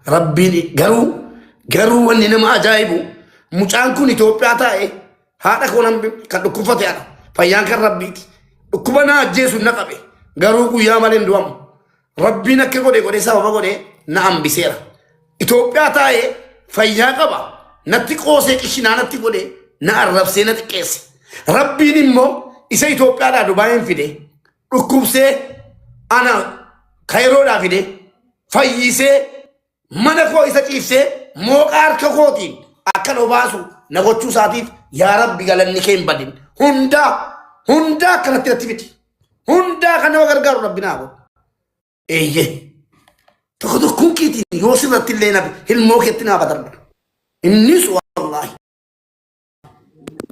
Rabbiin garuu garuu wanni nama ajaa'ibu mucaan kun Itoophiyaa taa'e haadha koo nan kan dhukkubfate haadha. Fayyaan kan Rabbiiti. Dhukkuba na ajjeesu na qabe. Garuu guyyaa malee hin du'amu. Rabbiin akka godhe godhee sababa godhee na hambiseera. Itoophiyaa taa'ee fayyaa qaba. Natti qoosee qishinaa natti godhee na arrabsee na xiqqeesse. Rabbiin immoo isa Itoophiyaadhaa Dubaayin fide dhukkubsee ana Kaayiroodhaa fide fayyisee mana koo isa ciibsee mooqaa harka kootiin akkan obaasu na gochuu isaatiif yaa Rabbi galanni kee hin badin. Hundaa hundaa akkanatti natti fidi. Hundaa kan nama gargaaru Rabbi naa godhu. Eeyyee. Tokko tokkoon keetiin yoo sirratti illee nabi ilmoo keetti naa badarba. Innis wallaahi.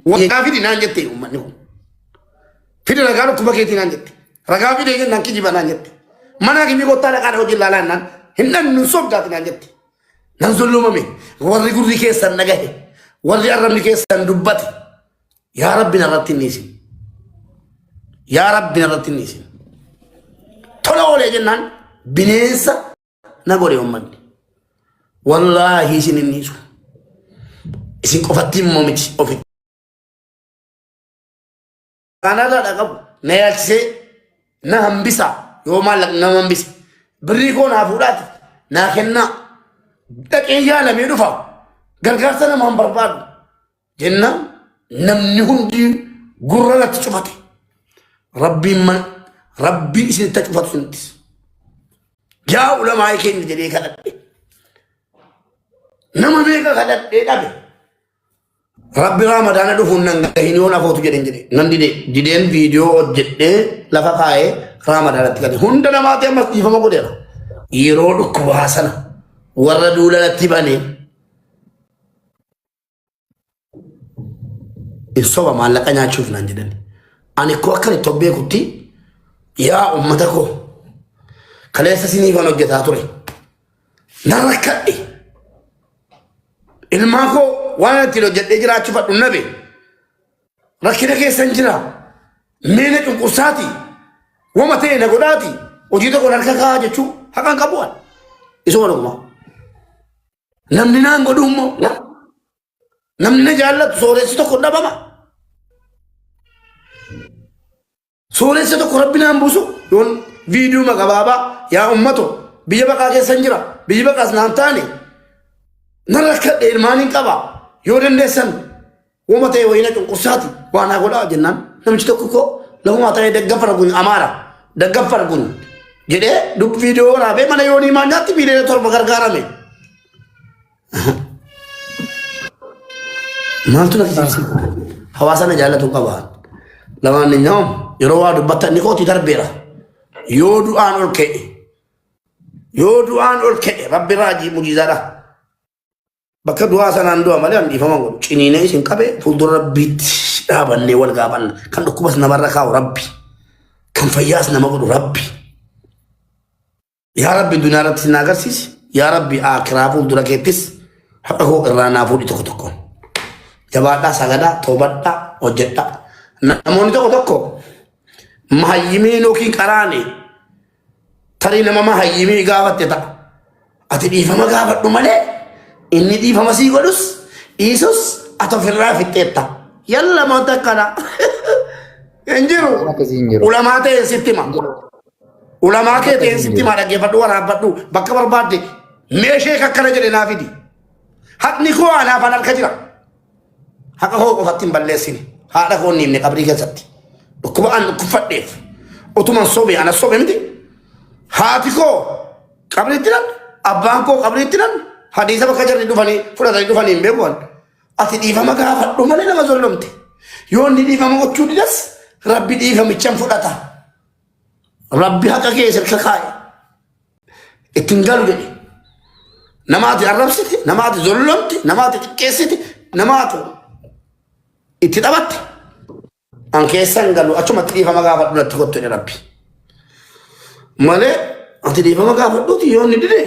Ragaa fidi naan jette uummanni kun. Fidi ragaa dhukkuba keetii naan jette. Ragaa fidee jennaan kijiba naan jette. Mana hakimii kottaa dhaqaa hojii ilaalaa jennaan hin dhabnu hin sobdaati naan jette. Nan zulumame warri gurri keessan dhagahe warri arrabni keessan dubbate yaa Rabbi narratti hin dhiisin. Yaa Rabbi narratti hin dhiisin. Tola oolee jennaan bineensa na godhe uummanni. Wallaahi isin hin dhiisu. Isin qofatti immoo miti ofitti. Kaanaadaadha qabu na yaalchisee na hambisa yoo maallaqni nama hambise. Birrii koo naa fuudhaati naa kennaa dhaqee yaalamee dhufa gargaarsa namaan barbaadu jennaan namni hundi gurra natti cufate. Rabbiin man rabbiin isinitti haa cufatu isinittis. Yaa ulamaa keenya jedhee kadhadhe. Nama meeqa kadhadhee dhabe. Rabbi Raamadaana dhufuun nan gahin yoon afootu jedheen jedhe. Nan dide dideen viidiyoo hojjedhee lafa kaa'ee Raamadaanatti gale. Hunda namaatti ammas dhiifama godheera. Yeroo dhukkubaa sana warra duula natti bane hin soba maallaqa nyaachuuf naan jedhan. Ani koo akkan itti of beekutti yaa uummata koo kaleessa isiniifan hojjetaa ture. Nan rakkadhe. Ilmaan koo waan ittiin hojjedhee jiraachuu fadhu nabe. Rakkina keessan jira. Mee na cunqursaati. Wama ta'e na godhaati. Hojii tokko harka kaa'aa jechuu haqan qabu ani. Isuma dhuguma. Namni naan godhu immoo namni na jaallatu sooressi tokko hin dhabama. Sooressa tokko rabbi naan buusu yoon viidiyoo gabaabaa yaa ummato biyya baqaa keessan jira biyyi baqaas naan taane nan rakkadhe ilmaan hin qaba yoo dandeessan wama ta'e wayina cunqursaati waa naa godhaa jennaan namichi tokko koo lafumaa ta'ee daggafara kun amaara daggafara kun jedhee dub viidiyoo waraabee mana yoonii maanyaatti 7 miiliyoona gargaarame. Maaltu na kijibsiisa? Hawaasa na jaallatu qaba. Lamaan ni nyaa'u yeroo waa dubbattan inni kootii darbeera. Yoo du'aan ol ka'e yoo du'aan ol ka'e rabbi raajii mujizaadha. Bakka du'aa sanaan du'a malee an dhiifama godhu. Ciniinee isin qabe fuuldura rabbiitti dhaabannee wal gaafanna. Kan dhukkubas namarra kaa'u rabbi. Kan fayyaas nama godhu rabbi. Yaa Rabbi duniyaa irratti na agarsiisi. Yaa Rabbi aakiraa fuuldura keettis haqa koo irraa naa fuudhi tokko tokko. Jabaadhaa sagadaa toobadhaa hojjedhaa. Namoonni tokko tokko mahayyimiin yookiin qaraane tarii nama mahayyimii gaafatte ta'a. Ati dhiifama gaafadhu malee inni dhiifama sii godhus dhiisus ati ofirraa fixxeetta. Yalla moota akkana. Hin jiru. Waan akkasii hin jiru. Ulamaa ta'een sitti hima. Ulamaa kee ta'een sitti hima dhaggeeffadhu waraabbadhu bakka barbaadde meeshee akkana jedhe naa fidi. Haqni koo anaaf an harka jira. Haqa koo qofatti hin balleessine. Haadha koo hin dhiibne qabrii keessatti. Dhukkuba an dhukkubfadheef utuman sobe ana sobe miti. Haati koo qabriitti nan abbaan koo qabriitti nan hadiisa bakka jarri dhufanii fudhatanii dhufanii hin beeku an. Ati dhiifama gaafadhu malee nama zollomte. Yoo inni dhiifama gochuu didas rabbi dhiifamichan fudhata. Rabbi haqa kee sirka kaa'e. Ittiin galu jedhe. Nama ati arrabsite, nama ati zollomte, nama ati xiqqeessite, nama ati itti taphatte. An keessa hin galu achumatti dhiifama gaafadhu natti kottu jedhe rabbi. Malee ati dhiifama gaafadhuuti yoo inni dide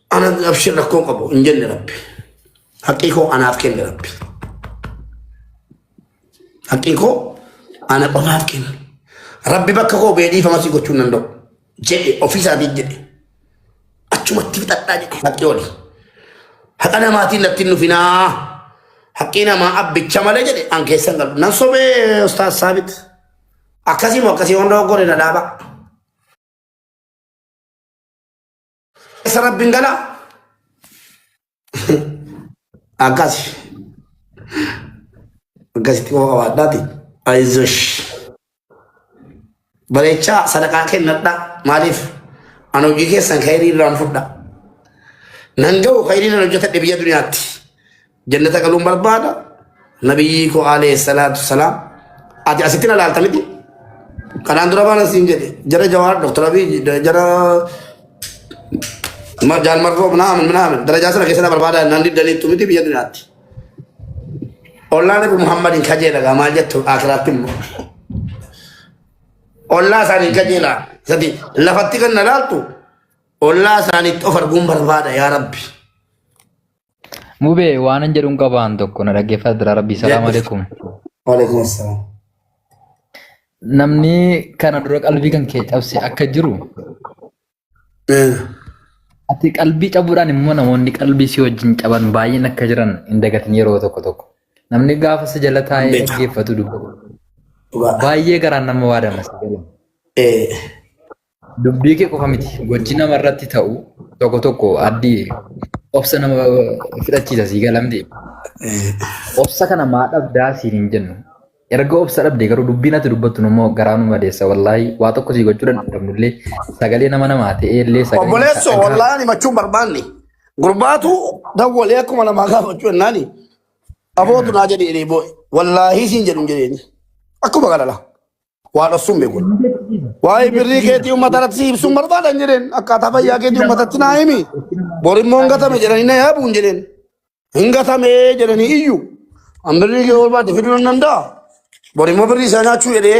ana abshir rakkoo qabu hin jenne rabbi. Haqqii koo anaaf kenne rabbi. Haqqii koo ana qofaaf kenne. Rabbi bakka koo ba'ee dhiifama si gochuu hin danda'u. Jedhe ofii isaatiin jedhe. Achumatti fixadhaa jedhe haqqii oli. Haqa namaatiin natti hin dhufinaa. Haqqii namaa abbicha malee jedhe an keessan galu. Nan sobee Ustaaz Saabit. Akkasii moo akkasii hunda hoggore na dhaaba. Keessa rabbiin gala. Akkasi. Akkasitti qofa qabaadhaati. Ayizosh. Bareechaa sadaqaa kennadhaa. Maaliif? An hojii keessan khayrii irraan fudha. Nan ga'u khayrii nan hojjetadhe biyya duniyaatti. Jannata galuun barbaada. Nabiyyii koo alayhi salaatu salaam. Ati asitti na laalta miti? Kanaan dura baana siin jedhe. Jara Jawaar, Dr. Abiy, jara Jaal Marroo minaamin minaamin. Darajaa sana keessa na barbaada nan diddaniittu miti biyya duniyaatti. Ollaan Nabi Muhammad hin kajeela gaa maal jettu akiraatti immoo. Ollaa isaanii hin kajeela. Sadi lafatti kan na laaltu ollaa isaaniitti of arguun barbaada yaa Rabbi. Mubee waanan jedhuun qabaan tokko na dhaggeeffata dura rabbii salaamu Jedhu. alaikum. Waalaikum assalaam. Namni kana dura qalbii kan kee cabse akka jiru ati qalbii cabuudhaan immoo namoonni qalbii si wajjin caban baay'een akka jiran hin dagatin yeroo tokko tokko. Namni gaafa si jala taa'ee Beeka. dhaggeeffatu dubbatu. Dhugaadha. Baay'ee garaan nama waadama si jala. Dubbii kee qofa miti gochi nama irratti ta'u tokko tokko addi obsa nama fudhachiisa sii gala miti. Obsa kana maa dhabdaa siin hin jennu. Erga obsa dhabde garuu dubbiin ati dubbattu immoo garaa nu madeessa wallaahi waa tokko sii gochuu dadhabnullee sagalee nama namaa ta'ee illee sagalee Obboleessoo dhagahaa. wallaahi ani machuun barbaanne. Gurbaatu dawwalee akkuma namaa gaafachuu jennaani. Abootu naa jedhee jedhee boo'e. Wallaahi siin jedhu hin jedheeni. Akkuma kana laa. Waa dhossuun beeku. Waa'ee birrii keetii uummata irratti si ibsuun barbaadan jedheen. Akkaataa fayyaa keetii uummatatti naa himi. Bor immoo hin gatame jedhanii na yaabuun jedheen. Hin gatame jedhanii iyyu. An birrii kee barbaade fiduu nan danda'a. Bor immoo birrii isaa nyaachuu jedhee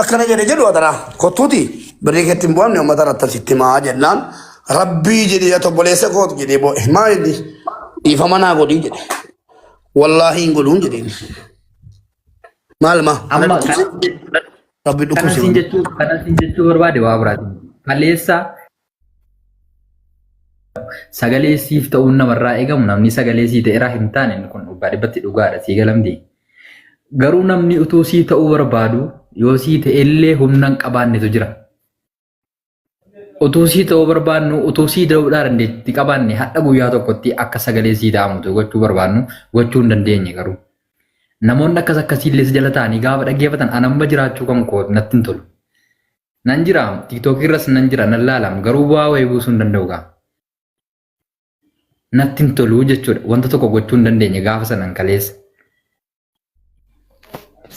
akkana jedhe jedhu adaraa. Kottuuti birrii keetti hin bu'amne uummata irratti sitti himaa jennaan. Rabbii jedhee ati obboleessa kootu jedhee boo'e. Maa inni dhiifama naa godhii jedhe. Wallaahi hin godhuun jedheen. Maal maa? Ana Amma dhukkubsi? Rabbi kanan dhukkubsi. siin jechuu kanan siin jechuu barbaade waa biraati. Kaleessa sagalee siif ta'uun namarraa eegamu namni sagalee sii ta'eeraa hin taane inni kun dhugaa dhibbatti dhugaadha sii galamti. Garuu namni utuu sii ta'uu barbaadu yoo sii ta'ellee humna hin qabaannetu jira. Utuu sii ta'uu barbaannu utuu sii ta'uudhaa dandeettii qabaanne hadha guyyaa tokkotti akka sagalee sii ta'amutu gochuu barbaannu gochuu hin dandeenye garuu. Namoonni akkas akkasiillee si jala ta'anii gaafa dhaggeeffatan an amma jiraachuu kan koo natti hin tolu. Nan jira tiiktookii irras nan jira nan laalam garuu bu'aa wayii buusuu hin danda'u gaa. Natti hin tolu jechuudha wanta tokko gochuu hin dandeenye gaafa sanan kaleessa.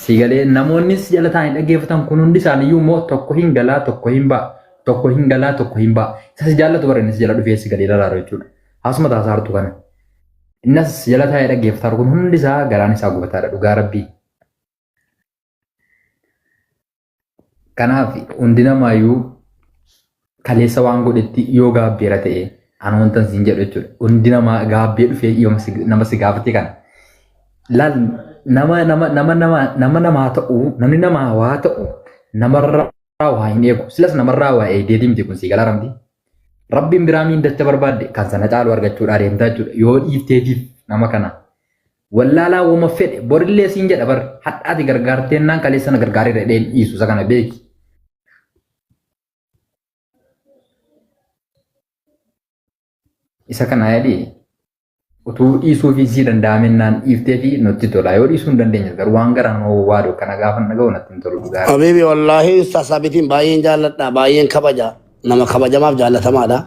Si galee namoonni si jala taa'anii dhaggeeffatan kun hundi isaaniiyyuu immoo tokko hin galaa tokko hin ba'a tokko hin galaa tokko hin ba'a. Isa si jaallatu bara inni si jala dhufee si galee laraaru jechuudha. Haasuma taasaa hartu kana. Innas si jala taa'ee dhaggeeffataa kun hundi isaa garaan isaa gubataadha dhugaa rabbii. Kanaaf hundi namaayyuu kaleessa waan godhetti yoo gaabbeera ta'e an wantan siin jedhu jechuudha. Hundi namaa gaabbee dhufee yoo nama si gaafate kana. Laal nama nama nama nama nama namaa ta'u namni namaa waa ta'u namarraa waa hin eegu. Silas namarraa waa eegdeetii miti kun sii galaa ramti. Rabbiin biraa miindacha barbaadde kan sana caalu argachuudhaa deemtaa jechuudha. Yoo dhiifteetiif nama kana. Wallaalaa woma fedhe borillee siin jedha bar hadhaati gargaarteennaan kaleessa na gargaareera jedhee hin dhiisu isa kana beeki. Isa kana jedhi utuu dhiisuu fi sii danda'amennaan dhiiftee fi nutti tola yoo dhiisuu hin dandeenye garuu waan garaan nama waadu kana gaafa dhaga'u natti hin tolu dhugaa. Habibi wallaahi ustaz Sabitiin baay'een jaalladha baay'een kabaja nama kabajamaaf jaallatamaadha.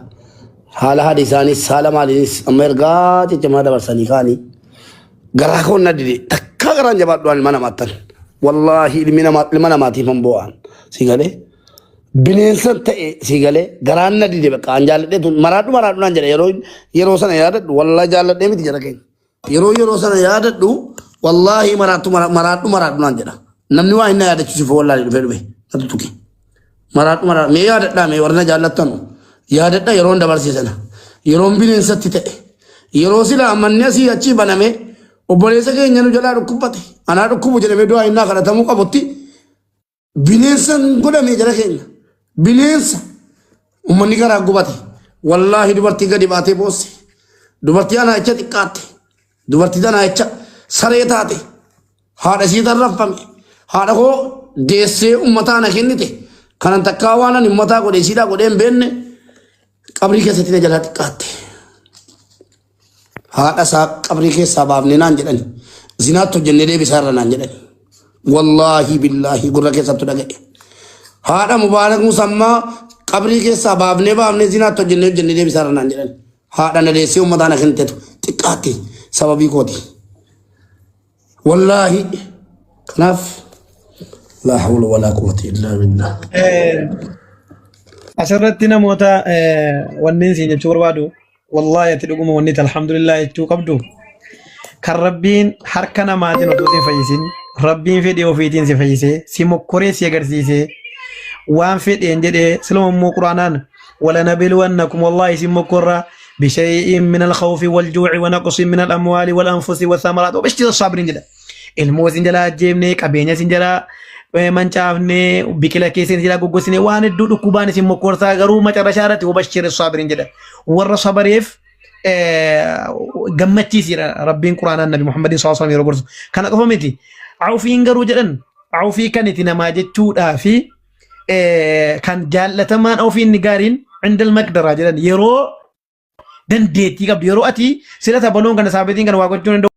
Haala haadhi isaanis haala maaliinis amma ergaa ciccimaa dabarsanii kaanii garaa koon na dide takkaa garaan jabaadhu ilma namaattan wallaahi ilmi namaa ilma namaatiif hin boo'an si galee bineensan ta'e si galee garaan na dide bakka an jaalladhee tun maraadhu maraadhu naan jedha yeroo yeroo sana yaadadhu wallaahi jaalladhee miti jara keenya yeroo yeroo sana yaadadhu wallaahi maraattu maraadhu maraadhu naan jedha namni waa hin na yaadachiisuuf wallaahi dhufee dhufe na tutuqe. Maraadhu maraadhu mee yaadadhaa mee warra na jaallattanu yaadadha yeroon dabarse sana yeroon bineensatti ta'e yeroo silaa manni asii achii baname obboleessa keenya nu jalaa dhukkubbate anaa dhukkubu jedhamee du'aa innaa kadhatamuu qabutti bineensan godhame jara keenya bineensa ummanni garaa gubate wallaahi dubartii gadi baatee boosse. Dubartii anaa jecha xiqqaatte. Dubartii tanaa jecha saree taate. Haadha isii tarraffame. Haadha koo deessee ummataa na kennite. Kanan takkaa waan ani ummataa godhe isiidhaa godhee hin beekne qabrii keessatti na jalaa xiqqaatte. Haadha isaa qabrii keessaa baafnee naan jedhani. Zinaatti hojjennee deebisaa irra naan jedhani. Wallaahi billaahi gurra keessattu dhaga'e. Haadha Mubaarak Musammaa qabrii keessaa baafnee baafnee zinaatti hojjennee hojjennee deebisaa irra naan jedhani. Haadha na deessee uummataa na kennitetu xiqqaatti sababii kooti. Wallaahi kanaaf laa hawla walaa quwwata illaa billah. Asirratti namoota wanneen siin jechuu barbaadu wallaahi ati dhuguma wanni alhamdulillah jechuu qabdu kan rabbiin harka namaatiin otoo si hin fayyisin rabbiin fedhii ofiitiin si fayyisee si mokkoree si agarsiisee waan fedheen jedhee siluma immoo quraanaan ولنبلونكم والله isin mokkorra بشيء من الخوف والجوع ونقص من الأموال والأنفس والثمرات وبشر الصابرين jedha. Ilmoo isin jalaa ajjeefne, qabeenya isin jalaa mancaafne, biqila keessa isin jalaa goggosine, waan hedduu dhukkubaan isin mokkorsaa garuu macarrashaa irratti وبشر الصابرين jedha. Warra sabareef gammachiisiidha Rabbiin Quraanaan Nabi Muhammadin sallallahu alaihi wasallam yeroo gorsu. Kana qofa miti. Awfiin garuu jedhan awfii kan itti namaa jechuudhaa fi kan jaallatamaan ofii inni gaariin عند المقدرة jedhan yeroo dandeettii qabdu yeroo ati sila tabaloon kana saabetiin kana waa gochuu danda'u.